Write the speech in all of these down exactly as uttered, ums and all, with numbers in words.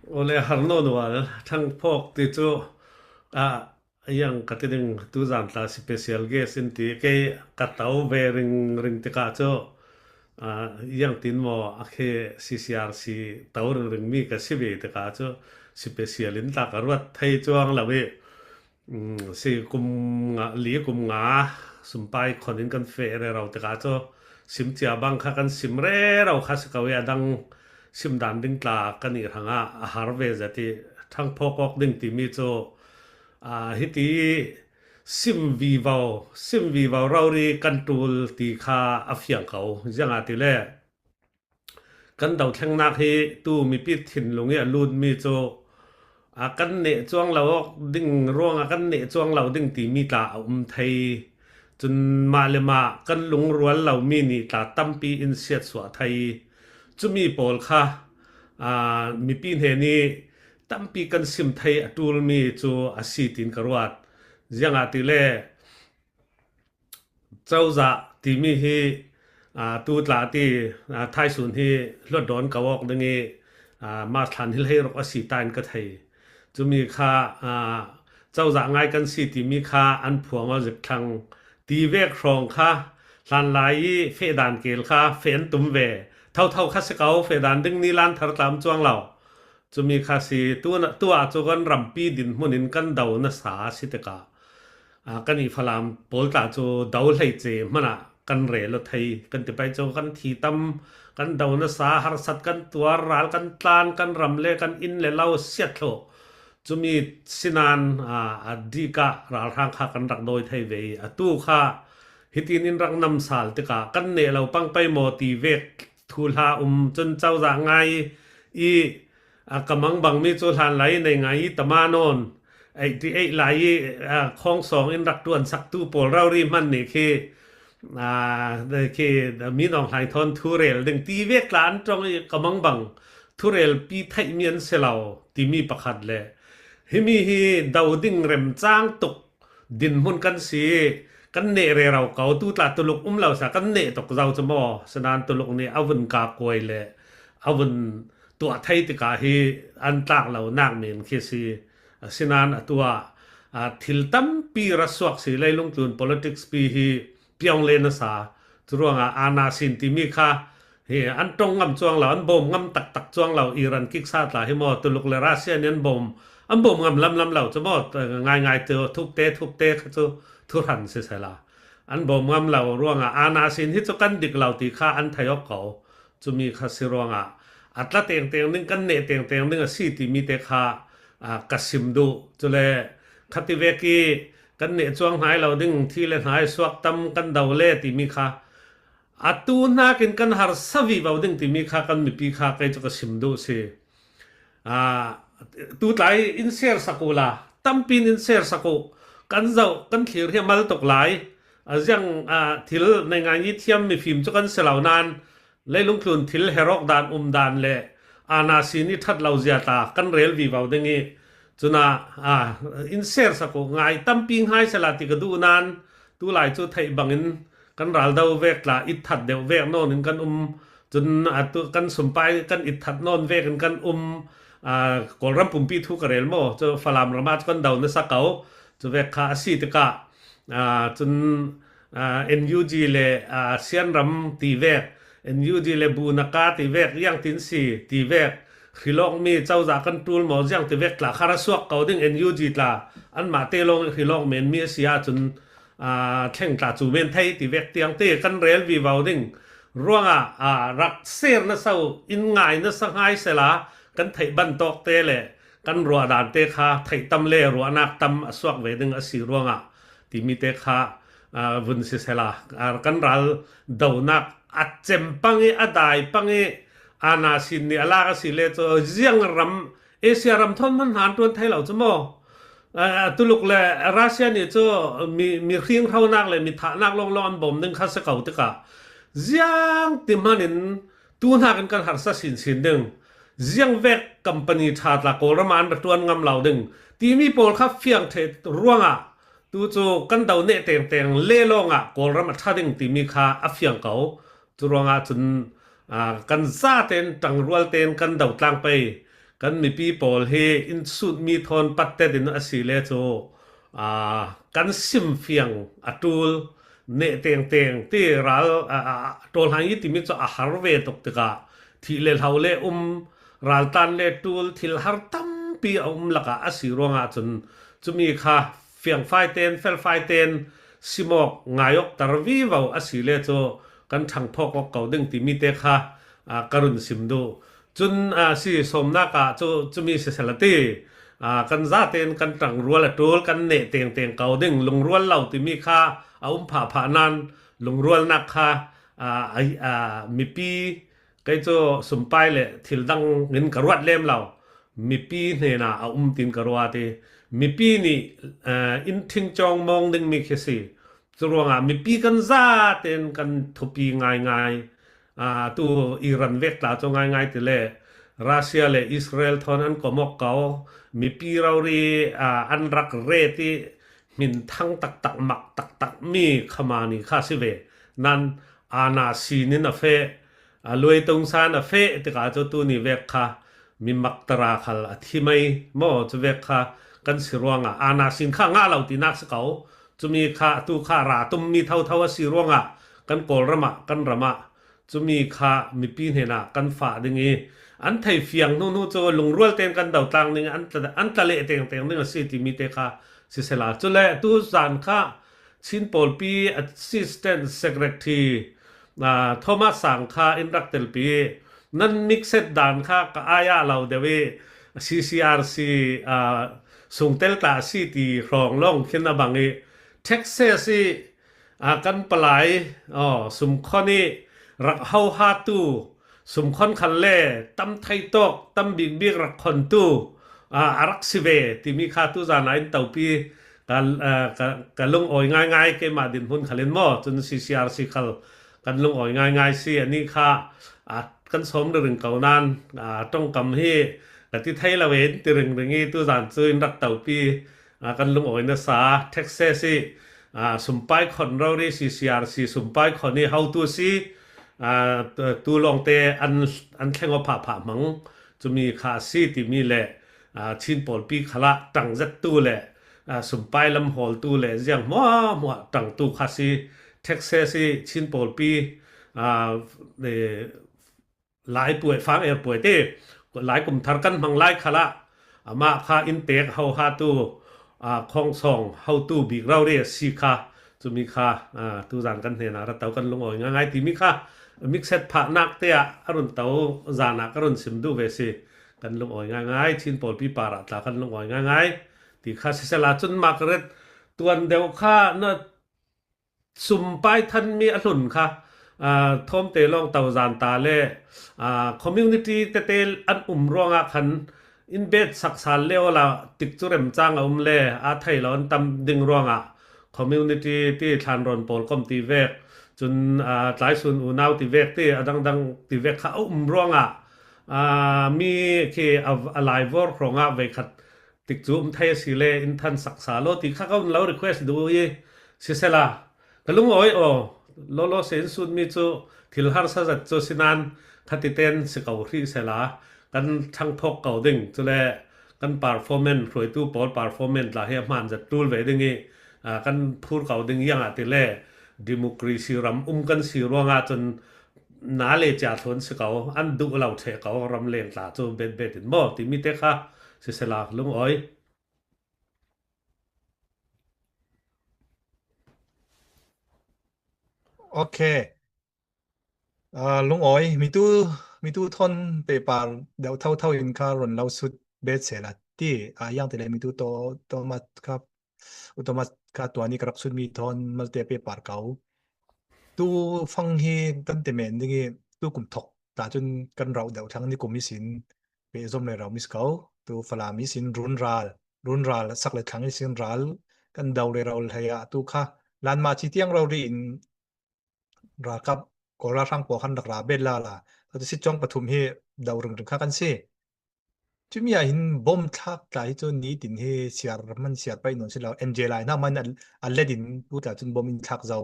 Ole, har nawn ual, Thang Phawk ti chu, a, yang ka ti ding, tuzan tla special guest in ti, kei ka to ve ringring tikah chu, a, yang tin maw, a khe C C R C to ringring mi ka si ve tikah chu, special in tla ka ruat thei chuang lo i, um, si kum nga, li kum nga sumpai khon in kan feh rero tikah chu, sim cia bang kha kan sim rero kha si ko i, a dang sim dan ding tla ka nih hrangah a har ve zet i, Thang Phawk awk ding timi chu, a, hiti sim vivo, sim vivo rori kan tul ti kha a fiang ko. Ziangahtile, kan do thlengnak hi tu mipi thinlung i a lutmi cu, a, kan neh cuang lo awk ding ruangah kan neh cuang lo ding timi tla a um thei. Cun mah le mah kan lungrual lomi nih tla tampi in siatsuah thei. Cumi pawl kha, a, mipi hnen i tampi kan sim thei a ṭulmi cu a si tiin ka ruat. Ziangahtile, cozah timi hi, aa, tu tla ti, aa, thaisun hi hluat dawn ko awk ding i, aa, March thlan hi hlei ruk a si ta in ka thei. Cumi kha, aa, cozah ngai kan si timi kha an phuang aw zik thlang. Ti vek hrawng kha hlanlai i feh dan kel kha feh an tum ve. Thotho kha si ko, feh dan ding ni lan thar tla um cuang lo. Cumi kha si, tu, tu ah cu kan rampi dinhmun in kan do nasa a si tikah, aa, kan i Falam pawl tla cu do hleice hmanh ah kan rel aw thei. Kan ti pei cu kan thi tam, kan do nasa, harsat kan tuar, ral kan tlan, kan ram le kan inn le lo siat thluh. Cumi sinain, aa, a dik ah ralhrang kha kan rak dawi thei ve i, atu kha hitin in rak namsal tikah kan neh lo pang pei maw ti vek thuhla um. Cun cozah ngai i, a, ka mangbangmi cu hlanlai i nei ngai i tama nawn, eighty eight lai i, a, khawngsawng in rak ṭuansaktu pawl rori hman nih khi, a, khi mi nawng hlai thawn thurel ding ti vek tla an ṭong i, ka mangbang thurelpi theihmi an si lo timi pakhat le, himi hi do ding remcang tuk dinhmun kan si i, kan neh rero ko, tu tla tuluk um lo sa kan neh tuk zo cu maw? Sinain tuluk nih a vun ka kuai le a vun tuah thei tikah hi an tlak lo nak men khi si. Sinain atu ah, aa, thil tampi ra suak si, leilung tlun politics pi hi piang le nasa. Curuangah ana sin timi kha hi an ṭong ngam cuang lo, an bawm ngam taktak cuang lo. Iran kiksa tla hi maw, tuluk le Russia nih an bawm, an bawm ngam lamlam lo cu maw, ngaingai cu thukte, thukte kha cu thuhran sisela, an bawm ngam lo ruangah ana sin hi cu kan dik lo ti kha an thei awk ko. Cumi kha si ruangah a tla tengteng ding, kan neh tengteng ding a si timi te kha, aa, ka sim duh. Cule khati vek i kan neh cuang hnai lo ding, thi le hnai suak tam kan do le timi kha, atu hnakin kan harsa vivo ding timi kha kan mipi kha kei cu ka sim duh si. Aa, tu tlai in share sak uhla, tampi in in share sak uh. Kan zoh, kan thlir hi a mal tuk lai. A ziang, aa, thil nei ngai i thiam mifim cu kan si lo nain, leilung tlun thil herh awk dan, um dan le ana sin i ṭhat lo zia tla kan rel vivo ding i, cun ah, aa, in share sak uh, ngai tampi ngai sela ti ka duh nain, tu lai cu theih bangin kan ral do vek tla, i ṭhat deuh vek nawn in kan um. Cun atu kan sumpai kan i ṭhat nawn vek in kan um. Aa, Kawlram pumpi thu ka rel maw? Cu Falam ram ah cu kan do nasa ko. Cu vek kha a si tikah, aa, cun, aa, N U G le, aa, Sianram ti vek, N U G le Bunaka ti vek, Yangtin si ti vek, hrilawkmi cozah kan ṭul maw, ziang ti vek tla kha ra suak ko ding. N U G tla anmah te lawng hrilawk menmi a si ahcun, aa, thleng tla cu men thei ti vek tiang te kan rel vivo ding. Ruangah, aa, rak ser nasa uh, in ngai nasa ngai sela kan theih bantawk te le kan ruah dan te kha theih tam le ruahnak tam a suak ve ding a si ruangah timi te kha, aa, vun sisela, aa, kan ral donak a cem pang i, a dai pang i, ana sin nih a lak a si le cu ziang ram, Asia ram thawn hman hna an ṭuan thei lo cu maw? Aa, Tuluk le Russia nih cu mi, mi hringhronak le mi thahnak lawnglawng an bawm ding kha si ko tikah, ziang ti hman in tu hnakin kan harsa sinsin ding, ziang vek company ṭha tla Kawlram ah an ra ṭuan ngam lo ding timi pawl kha fiang ṭheh ruangah tu cu kan do neh tengteng le lawngah Kawlram a ṭha ding timi kha a fiang ko. Cu ruangah cun, aa, kan zaten, ṭangrual ten kan do tlang pei. kan mipi pawl hi in sutmi thawn pattet in a si le cu, aa, kan simfiang a ṭul, neh tengteng ti ral, aa, aa, ṭawlhang i timi cu a har ve tuk tikah thih le hlo le um, raltlan le ṭul, thil har tampi a um lakah a si ruangah cun cumi kha fiangfai ten, felfai ten, simawk, ngaiawkter vivo a si le cu kan ṭhangphawk awk ko ding timi te kha, aa, ka run sim duh. Cun, aa, si sawmnak ah cu cumi sisel a ti. Aa, kan zaten kan ṭangrual a ṭul, kan neh tengteng ko ding, lungrual lo timi kha a um phahphah nain lungrualnak kha, aa, a, aa, mipi, kei cu sumpai le thil dang in ka ruat lem lo. Mipi hnenah a um tin ka ruat i, mipi nih, aa, in ṭhingcawng mawng dingmi khi si. Curuangah mipi kan zaten kan thupi ngaingai. Aa, tu Iran vek tla cu ngaingai ti le Russia le Israel thawn an kom awk ko. Mipi rori, aa, an rak ret i hminthang taktak, mak taktak mi khamani kha si ve. Nan ana sinin a feh, a luaitungsan a feh tikah cu tuni vek kha mi maktara khal a thi mai maw, cu vek kha kan si ruangah ana sin kha ngah lo tinak si ko. Cumi kha tu kha ra tummi thotho a si ruangah kan Kawlram ah, kan ram ah cumi kha mipi hnenah kan fah ding i an thei fiang hnuhnu cu lungrual tein kan dotlang ding, an tla, an tla leh tengteng ding a si timi te kha sisela. Cule tu zan kha Chin Pawlpi Assistant Secretary, aa, Thomas Sang kha in rak telpi i, nan mikset dan kha ka ai ah lo deuh i, C C R C, aa, sungtel tla a si ti hrawng lawng khin a bang i, Texas i, aa, kan palai, aw, sumkhon i rak hohatu, sumkhon khal le tam thei tawk, tam bikbik rak khontu, aa, a rak si ve timi kha tu zan ah in topi ka, aa, ka, ka lungawi ngaingai, keimah dinhmun khal in maw, cun C C R C khal kan lungawi ngaingai si, ani kha, aa, kan sawm ringring ko nain, aa, ṭongkam hi ka ti thei lo in ti ringring i tu zan cu in rak topi, aa, kan lungawi nasa, Texas i, aa, sumpai khon rori C C R C sumpai khon i hotu si, aa, tu, tu lawngte an, an thleng aw phahphah hmang, cumi kha a si timi le, aa, Chin Pawlpi khalah ṭangzettu le, aa, sumpai lam hawltu le ziang hmuahhmuah ṭangtu kha si. Texas i Chin Pawlpi, aa, e, Lai puai, fang er puai te, Lai kum thar kan hmang lai khalah amah kha inntek hohatu, aa, khangsawng hotu bik rori a si kha, cumi kha, aa, tu zan kan hnenah ra to kan lungawi ngaingai timi kha mikset phahnak te ah a run to zan ah ka run sim duh ve si, kan lungawi ngaingai, Chin Pawlpi par ah tla kan lungawi ngaingai ti kha sisela. Cun Margaret tuan deuh kha na sumpai thanmi a hlun kha, aa, Thawmte Lawng to zan ta le, aa, community tete an um ruangah khan in bet sak sal le awla tikcu remcang a um le aa thei lo an tam ding ruangah community ti thlanrawn pawl kom ti vek, cun, aa, tlaisun unau ti vek ti a dangdang ti vek kha a um ruangah, aa, mi khi a, a laivor hrawngah veikhat tikcu um thei a si le in than sak sa law ti kha ka vun lo request duh i sisela, ka lungawi aw, lawlaw se in sutmi cu thil harsa zat cu si nain khatiten si ko hrih sela, kan ṭhangphawk ko ding, cule kan performance, hruaitu pawl performance tla hi a hmaan zat ṭul ve ding i, aa, kan phur ko ding iangah ti le democracy ram um kan si ruangah cun na le cia thlawn si ko, an duh lo ṭheh ko, ramleng tla cu betbet in maw timi te kha sisela lungawi. Ok. Aa, lungawi, mitu, mitu thawn pehpar deuh thotho in kha run lo sut bet sela ti, aa, iang ti le mitu to, Thomas kha, u Thomas kha tuan i ka rak sutmi thawn malte pehpar ko. Tu fang hi kan ti men ding i, tu kum thok ta cun kan rauh deuh thlang ni kum i sin, pehzom le rau mi si ko, tu Falam i sin runral, runral sak le thlang i sin ral, kan do le rau hlei ah tu kha lanma ci tiang rori in ralkap Kawl ralhrang pawl khan rak ra bet lala. Atu sit cawng pathum hi do ringring kha kan si. Cumi ah hin bom thlak tla hi cu nitin hi siar man siar paih nawn si lo. N J lai hna man a, a let in tu tla cun bom in thlak zo.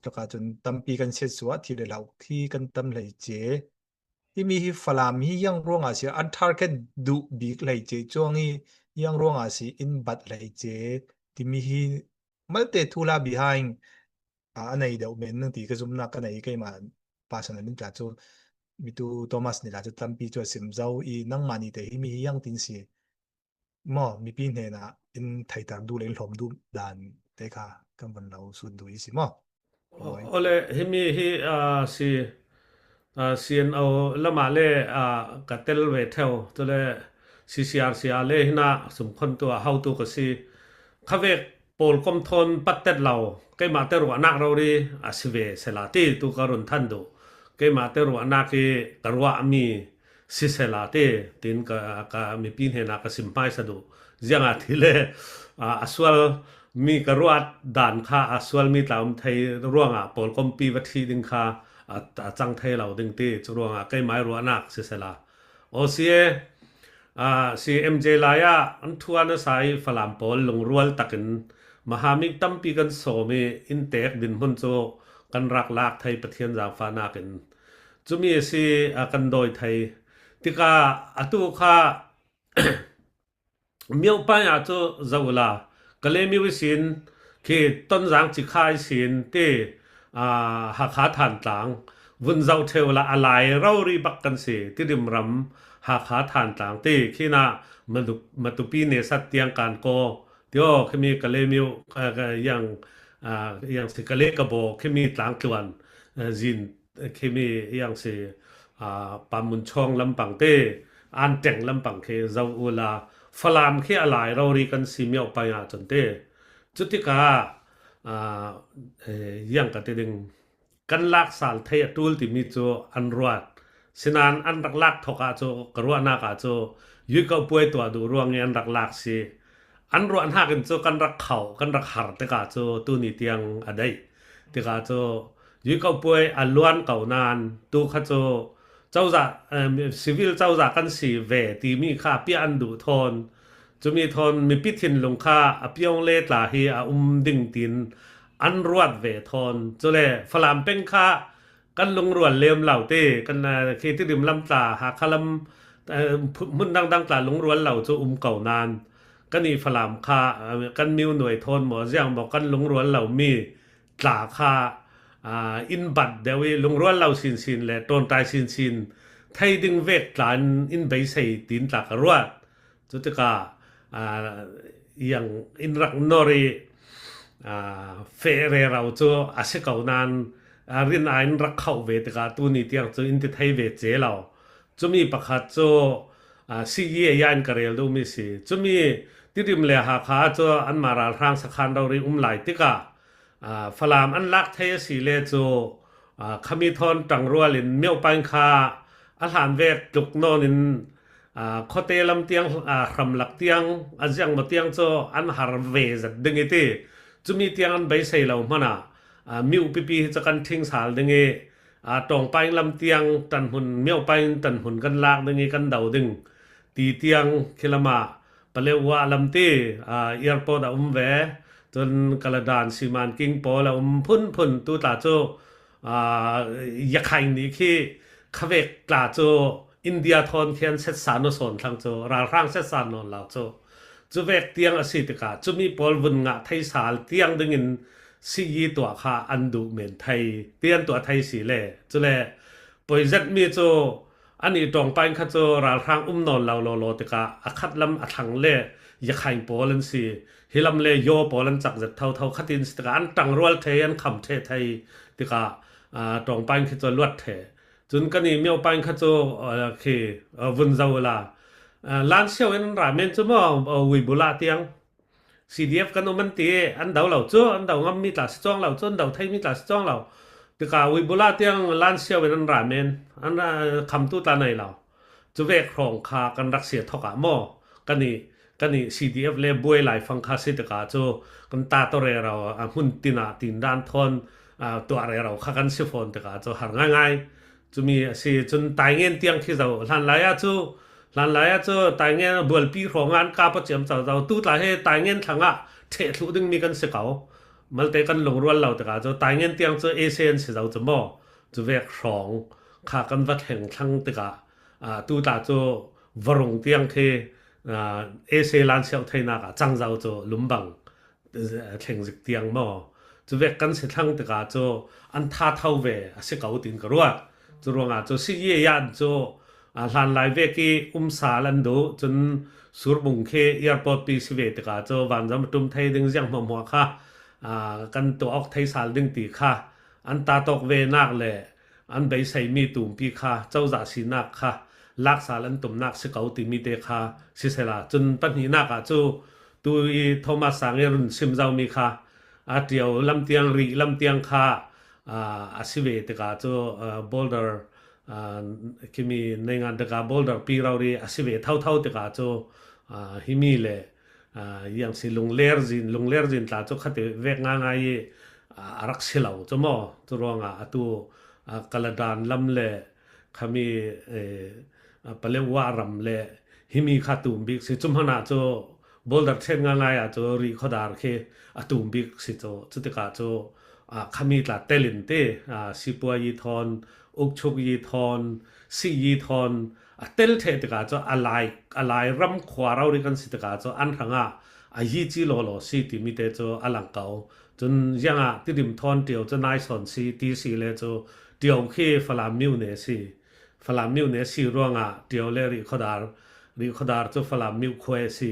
Tlaka cun tampi kan siatsuah, thi le hlo khi kan tam hlei ce. Himi hi Falam hi yang ruangah si an target duh bik hlei ce cuang hi yang ruangah si in bat hlei ce timi hi malte thu la behind a, a nei deuh men nang ti ka zumna ka nei keimah personal in tla cu mitu Thomas ni la cu tampi cu a sim zo i nangmah ni te himi hi yang tin si maw mipi hnenah in theiter duh le in hlawm duh dan te kha kan van lo sut duh i si maw? Awle, himi hi, ah, si, ah, C N O lamah le, ah, ka tel ve theu, cule C C R C a le hinah sumkhontu a hotu ka si. Khavek pawlkom thawn pattet lo, keimahte ruahnak rori a si ve sela ti tu ka run than duh. Keimahte ruahnak i ka ruahmi sisela ti, tin ka, ka mipi hnenah ka sim hmaisa duh. Ziangahtile, a, a sual mi ka ruat dan kha a sual mi tla um thei ruangah pawlkompi va thih ding kha a, a cang thei lo ding ti. Cu ruangah keimah i ruahnak sisela, O C A, a, si M J lai ah an thu a nasa i Falam pawl lungrual takin mahamik tampi kan sawm i inntek dinhmun cu kan rak lak thei Pathian zaangfahnak in. Cumi a si, a, kan dawi thei. Tikah atu kha Myopai ah cu zoh uhla, Kalemyo ihsin khi Tonzang Cikha ihsin ti, aa, Hakha Thantlang vun zoh ṭheu la a lai rori bak kan si. Tidim ram Hakha Thantlang ti khinah Matu-, Matupi nesat tiang kan kaw tio khimi Kalemyo, aa, ka yang, aa, yang si Kale Kabo khimi tlangtluan, aa, zin khimi yang si, aa, Pamun Chawng lampang te, An Teng lampang khi zoh uhla, Falam khi a lai rori kan si Myopai ah cun te. Cutikah, aa, eh, yang ka ti ding, kan lak sal thei a ṭul timi cu an ruat. Sinain an rak lak thok ah cu ka ruahnak ah cu Yuikau puai tuah duh ruang i an rak lak si. An ruah hnakin cu kan rak khauh, kan rak har tikah cu tuni tiang a daih. Tikah cu Yuikau puai a luan ko nain tu kha cu cozah, em, civil cozah kan si ve timi kha piah an duh thawn. Cumi thawn mipi thinlung kha a piong le tla hi a um ding tiin an ruat ve thawn. Cule Falam peng kha kan lungrual lem lo ti, kan, aa, khi Tidim lam tla, Hakha lam, aa, phu-, hmun dangdang tla lungrual lo cu um ko nain kan i Falam kha, aa, kan miunuai thawn maw, ziang maw, kan lungrual lomi tla kha, aa, in bat deuh i lungrual lo sinsin le ṭawnṭai sinsin thei ding vek tla in, in beisei tiin tla ka ruat. Cutikah, aa, yang in rak nor i, aa, feh rero cu a si ko nain, aa, rin ah in rak khauh ve tikah tuni tiang cu in ti thei ve ce lo. Cumi pakhat cu, aa, C E A in ka rel duhmi si. Cumi Tidim le Hakha cu anmah ralhrang sakhan rori um lai tikah, aa, Falam an lak thei a si le cu, aa, khami thawn ṭangrual in Myopai kha a hlan vek tluk nawn in, aa, khuate lam tiang, aa, hramlak tiang, a ziangmaw tiang cu an har ve zat ding i ti. Cumi tiang an beisei lo hmanh ah, aa, mi upipi hi cu kan ṭhing sal ding i, aa, Ṭawngpaing lam tiang ṭanhmun, Myopai ṭanhmun kan lak ding i kan do ding ti tiang khi lam ah Paletwa lam ti, aa, airport a um ve, cun Kaladan, Siman King pawl a um phunphun tu tla cu, aa, Yakhain nih khi khavek tla cu India thawn khi an setsa nawn sawn thlang cu, ralhrang setsa nawn lo cu. Cu vek tiang a si tikah, cumi pawl vun ngah thei sal tiang dingin C E tuah kha an duh men thei, ti an tuah thei si le. Cule poizetmi cu an i Ṭawngpaing kha cu ralhrang um nawn lo lawlaw tikah a khat lam a thlang le Yakhain pawl an si. Hi lam le Yaw pawl an cak zet thotho khatin si tikah an ṭangrual ṭheh, an kham ṭheh thei tikah, aa, Ṭawngpaing khi cu luat ṭheh. Cun kan i Myopai kha cu, aa, khi, aa, vun zoh uhla, aa, Lansiau in an ra men cu maw, aa, Uibula tiang. C D F kan um an ti i an do lo cu, an do ngammi tla si cuang lo cu, an do theimi tla si cuang lo. Tikah Uibula tiang Lansiau in an ra men, an, aa, khamtu tla nei lo. Cu vek hrawng kha kan rak sia thok ah maw? Kan i, kan i C D F le buai laifang kha si tikah cu kan ta tawh rero, aa, hmun tin ah tindan thawn, aa, tuah rero kha kan si fawn tikah cu har ngaingai. Cumi a si cun Taingen tiang khi zoh hlanlai ah cu, hlanlai ah cu Taingen bualpi hrawng ah an kap a ciam co zo. Tu tla hi Taingen thlang ah ṭheh thluh dingmi kan si ko. Malte kan lungrual lo tikah cu Taingen tiang cu A C an si zo cu maw? Cu vek hrawng kha kan va thleng thlang tikah, aa, tu tla cu va rung tiang khi, aa, ese lan siauh theinak ah cangzo cu lumbang, aa, thleng zik tiang maw? Cu vek kan si thlang tikah cu an tha tho ve a si ko tiin ka ruat. Cu ruangah cu si ye yan cu, aa, hlanlai vek i um sal an duh, cun surbung khi airport pi si ve tikah cu vanzam a ṭum thei ding ziang hmuahhmuah kha, aa, kan tuah awk thei sal ding ti kha an tat awk ve nak le an beiseimi tumpi kha cozah sinak kha lak sal an tumnak si ko timi te kha sisela, cun pahnihnak ah cu tu i Thomas Sang i run sim zomi kha a ṭio lamtiang, rih lamtiang kha, aa, a si ve tikah cu, aa, border, aa, khimi naingan daka border pi rori a si ve thotho tikah cu, aa, himi le, aa, yang si lungler zin, lungler zin tla cu khati vek ngaingai i, aa, a rak si lo cu maw? Cu ruangah atu, aa, Kaladan lam le khami, ee, aa, Paletwa ram le himi kha tum bik si. Cu hmanah cu border ṭhen ngaingai ah cu rih khuadar khi a tum bik si cu. Cutikah cu, aa, khami tla telin ti, aa, Sipuayi thawn, Ukchukyi thawn, Siyi thawn a tel ṭheh tikah cu a lai, a lai ram khua rori kan si tikah cu an hrangah a yi ci lawlaw si timi te cu a lang ko. Cun ziangah Tidim thawn ṭio cu nai sawn si ti si le cu ṭio khi Falam miu ne si. Falam miu ne si ruangah ṭio le rih khuadar, rih khuadar cu Falam miu khua a si.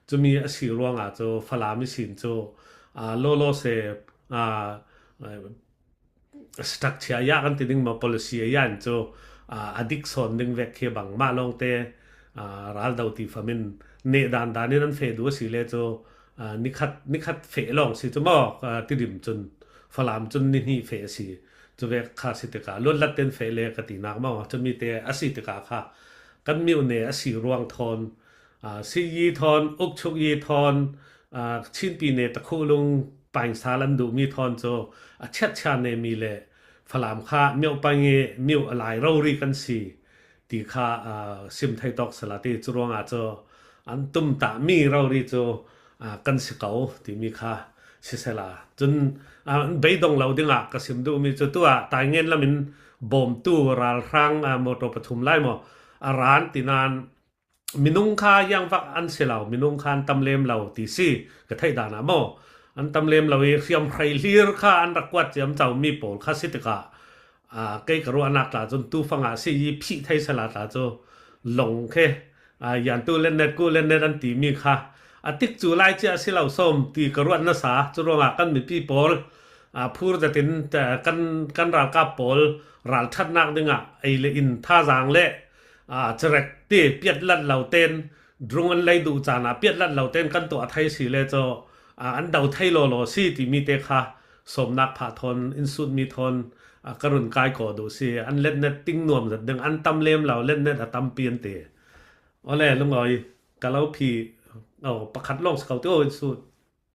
Cumi a si ruangah cu Falam i sin cu, aa, lawlaw se, aa, structure ya kan ti ding maw, policy a yan cu, aa, a dik sawn ding vek khi bangmah lawngte, aa, ral do ti famin neh dan dan in an feh duh a si le cu, aa, nikhat, nikhat feh lawng si cu maw, aa, Tidim cun Falam cun nihnih feh a si. Cu vek kha si tikah luatlat ten feh le ka tinak maw, cumi te a si tikah kha kan miu ne a si ruang thawn, aa, Siyi thawn, Ukchukyi thawn, aa, Chinpi ne Takhuhlung pain sal an duhmi thawn cu a chiatchia nemi le Falam kha miu pang i miu a lai rori kan si ti kha, aa, sim thei tawk sala ti cu ruangah cu an tumtahmi rori cu, aa, kan si ko timi kha sisela. Cun, aa, an beidong lo dingah ka sim duhmi cu tuah Taingen lam in bawmtu ralhrang, aa, motor pathum lai maw a ran ti nain minung kha ziangvak an si lo, minung kha an tam lem lo ti si ka theih dan ah maw? An tam lem lo i hriamhrei hlir kha an rak kuat ciamco mi pawl kha si tikah, aa, kei ka ruahnak tla cun tufang ah si i phih thei sala tla cu long khi, aa, yan tu lennet ku lennet an timi kha a tik cu lai cia a si lo sawm ti ka ruat nasa. Cu ruangah kan mipi pawl, aa, phur zetin, aa, kan, kan ralkap pawl ralṭhatnak dingah ei le in thazaang le, aa, cerek ti piatlat lo ten, drung an lei duh caan ah piatlat lo ten kan tuah thei si le cu, aa, an do thei lawlaw si timi te kha sawmnak phah thawn in sutmi thawn, aa, ka run kai kaw duh si. An letnet ting nuam zat ding an tam lem lo, letnet a tampi an ti. Awle, Lungawi, ka lo phi, aw, pakhat lawng si ko ti aw in sut.